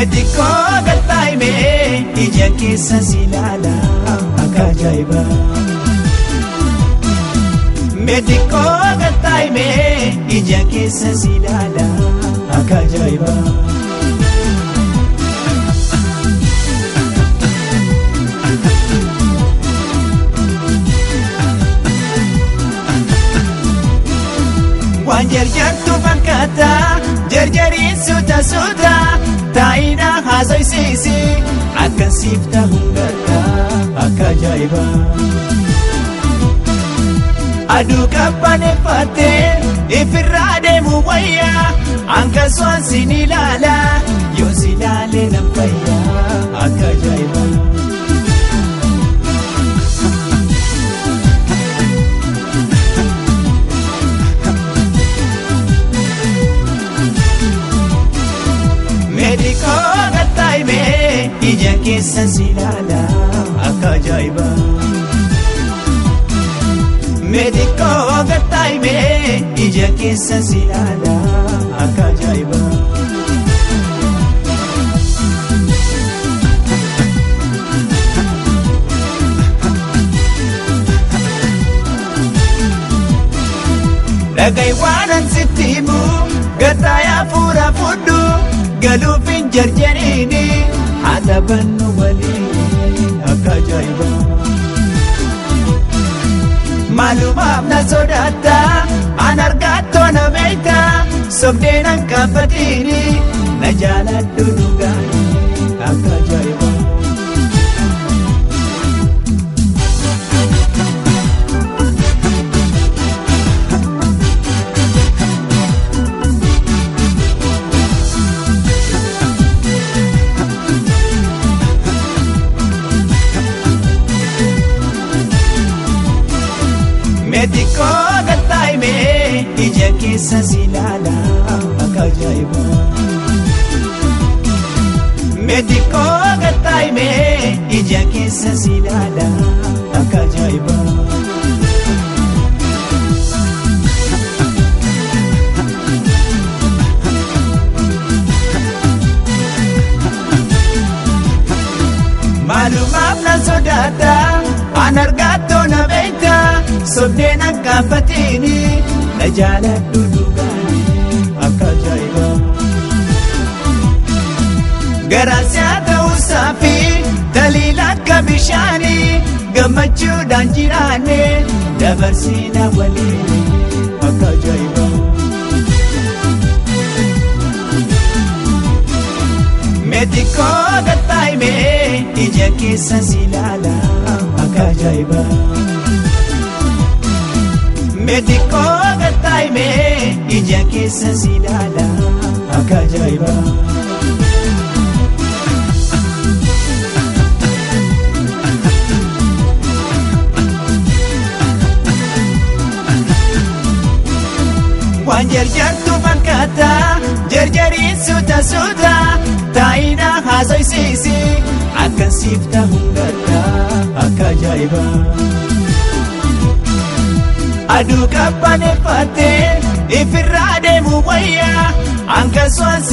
Meetikoo galtaa'imee ija keessa si ilaala akka ajaa'ibaa. Meetikoo galtaa'imee ija keessa si ilaala akka ajaa'ibaa. Waan jarjartu fakkaata jarjariin suuta suuta taa'ina haasoysiisi akkasiif ta'uun garta akka ajaa'ibaa. Aduu qabbaneeffattee ifirraa deemu wayyaa akkasumas sin ilaala yoo si ilaalee nan fayyaa akka ajaa'ibaa. Meetikoo galtaa'imee ija keessa si ilaala akka ajaa'ibaa. Meetikoo galtaa'imee ija keessa si ilaala akka ajaa'ibaa. Dhagahi waan an sitti himu gattaayaa fuura fudhu galuuf hin jarjariini haa taphannu waliin akka ajaa'ibaa. Maalumaaf na sodaatta an argattoo na beekta sobdeen an kaafatiini na jaaladhu dhugaani akka ajaa'ibaa. Meetikoo galtaa'imee ija keessa si ilaala akka ajaa'ibaa. Meetikoo galtaa'imee ija keessa si ilaala akka ajaa'ibaa. Maalumaaf na sodaata an argattoo na beekta sobdeen an kaafatiini na jaaladhu dhugaani akka ajaa'ibaa. Garaasiyaa ta'uusaa fi taliila akka bishaanii gammachuudhaan jiraanne dabarsiina waliin akka ajaa'ibaa. Meetikoo galtaa'imee ija keessa si ilaala akka ajaa'ibaa. Meetikoo galtaa'imee ija keessa si ilaala akka ajaa'ibaa. Waan jarjartu fakkaata jarjariin suuta suuta taa'ina haasoysiisi akkasiif ta'uun garta akka ajaa'ibaa. Aduu qabbaneeffattee ifirraa deemu wayyaa akkasumas.